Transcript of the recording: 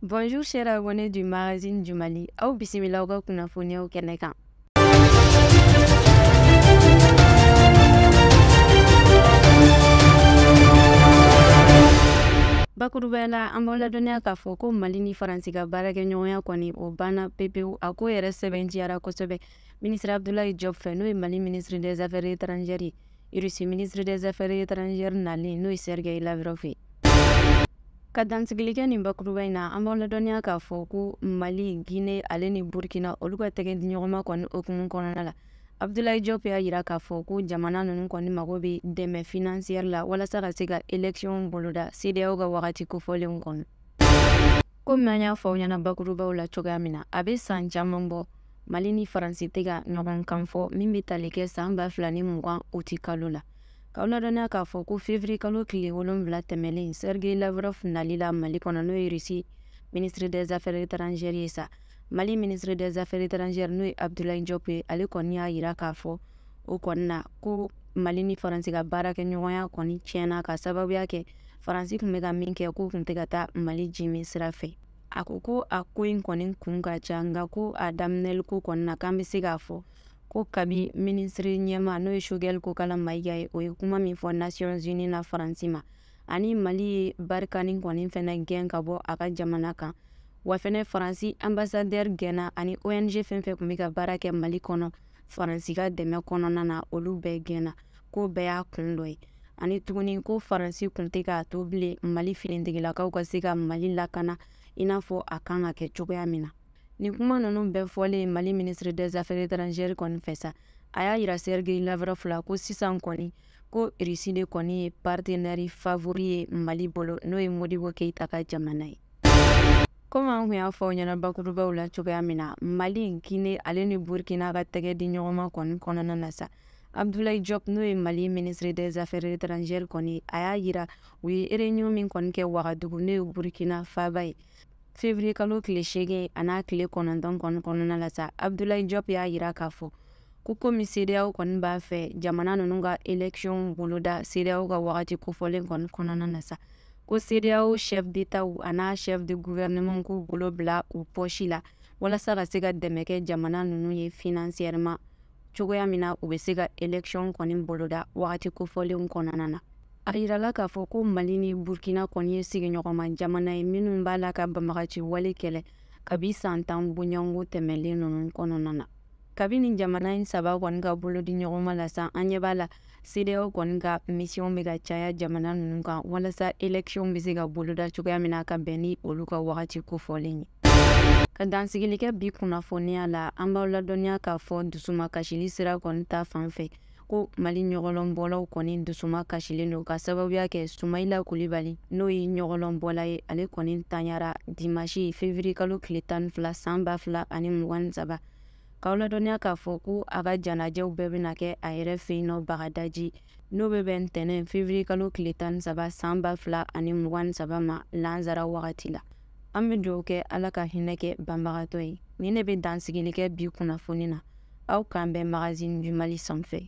Bonjour chers abonnés du magazine du Mali, aw bisimila aw ka kunnafoniyaw kɛnɛ kan. Bakurubaya la, an b'aw ladɔnniya k'a fɔ ko Mali ni Faransi ka baarakɛɲɔgɔnya kɔni o banna pepewu. A ko yɛrɛ sɛbɛntiyara kosɛbɛ ministre Abdoulaye Diop fɛ, n'o ye Mali ministre des affaires étrangères ye, Russie ministre des affaires étrangères nalen, n'o ye Sergei Lavrov ye. Ka dansigili kɛ nin bakuruba in na, an b'aw ladɔnniya k'a fɔ ko Mali, Guinée ale ni Burkina, olu ka tɛgɛ di ɲɔgɔn ma kɔni hukumu kɔnɔna la. Abdoulaye Diop y'a yira k'a fɔ ko jamana ninnu kɔni mago bɛ dɛmɛ financière la walasa ka se ka élection boloda CEDEAO ka wagati kofɔlenw kɔnɔ. Komi an y'a fɔ aw ɲɛna bakurubaw la cogoya min na, a bɛ san caman bɔ Mali ni Faransi tɛ ka ɲɔgɔn kan fɔ, min bɛ tali kɛ san 2020 uti kalo la. K'aw ladɔnniya k'a fɔ ko février kalo tile 7 tɛmɛlen, Sergei Lavrov nali la Mali kɔnɔ, n'o ye Russie ministre des affaires étrangères ye sa, Mali ministre des affaires étrangères, n'o ye Abdoulaye Diop ye, ale kɔni y'a yira k'a fɔ o kɔni na ko Mali ni Faransi ka baarakɛɲɔgɔnya kɔni tiɲɛna ka sababuya kɛ Faransi tun bɛ ka min kɛ, k'u tun tɛ ka taa Mali jimi sira fɛ. A ko ko a ko in kɔni kun ka ca, nka ko a daminɛli ko kɔni na, k'an bɛ se k'a fɔ ko kabi minisiri ɲɛmaa, n'o ye Choguel Kokalla Maïga ye, o ye kuma min fɔ Nations Unies na Faransi ma, ani Mali ye Barkhane kɔni fɛnɛ gɛn ka bɔ a ka jamana kan, wa fɛnɛ Faransi ambassadeur gɛnna, ani ONG fɛn fɛn tun bɛ ka baara kɛ Mali kɔnɔ Faransi ka dɛmɛ kɔnɔna na, olu bɛɛ gɛnna, k'o bɛɛ y'a kun dɔ ye. Ani tuguni ko Faransi tun tɛ k'a to bilen Mali finitigilakaw ka se ka Mali lakana i n'a fɔ a kan ka kɛ cogoya min na. Nin kuma ninnu bɛɛ fɔlen Mali ministre des affaires étrangères kɔni fɛ sa, a y'a yira Sergei Lavrov la ko sisan kɔni ko Russie de kɔni ye partenaire favori ye Mali bolo, n'o ye Modibo Keïta ka jamana ye. Komi an kun y'a fɔ aw ɲɛna bakurubaw la cogoya min na, Mali, Guinée ale ni Burkina ka tɛgɛ di ɲɔgɔn ma kɔni kɔnɔna na sa, Abdoulaye Diop, n'o ye Mali ministre des affaires étrangères kɔni, a y'a yira u ye réunion min kɔni kɛ Wagadugu, n'o ye Burkina faaba ye, février kalo tile 8 a n'a tile 9 kɔni kɔnɔna la sa, Abdoulaye Diop y'a yira k'a fɔ ko komi CEDEAO kɔni b'a fɛ jamana ninnu ka élection boloda CEDEAO ka wagati kofɔlen kɔni kɔnɔna na sa, ko CEDEAO chef d'État a n'a chef de gouvernement k'u bolo bila u poche la walasa ka se ka dɛmɛ kɛ jamana ninnu ye financièrement cogoya min na u bɛ se ka élection kɔni boloda wagati kofɔlenw kɔnɔna na. A yirala k'a fɔ ko Mali ni Burkina kɔni ye sigiɲɔgɔnma jamana ye minnu b'a la ka banbagaci wale kɛlɛ kabi san 10 bɔɲɔgɔnko tɛmɛlen ninnu kɔnɔna na. Kabi nin jamana in saba kɔni ka bolo di ɲɔgɔn ma la sa, an ɲɛ b'a la CEDEAO kɔni ka mission bɛ ka caya jamana ninnu kan walasa élection bɛ se ka boloda cogoya min na ka bɛn ni olu ka wagati kofɔlen ye. Ka dansigili kɛ bi kunnafoniya la, an b'aw ladɔnniya k'a fɔ dusumakasili sira kɔni ta fan fɛ ko Mali ɲɔgɔlɔnbɔlaw kɔni dusuma kasilen don ka sababuya kɛ Soumaïla Coulibaly, n'o ye ɲɔgɔlɔnbɔla ye, ale kɔni tanyara dimanche février kalo tile 12 san 2023. K'aw ladɔnniya k'a fɔ ko a ka janajɛw bɛɛ bɛna kɛ a yɛrɛ fɛ yen nɔ Bagadaji, n'o bɛ bɛn ntɛnɛn février kalo tile 13 san 2023 ma lansara wagati la. An bɛ dugawu kɛ Ala ka hinɛ kɛ banbagatɔ ye. Nin de bɛ dansigili kɛ bi kunnafoni na. Aw k'an bɛn magazine du Mali sanfɛ.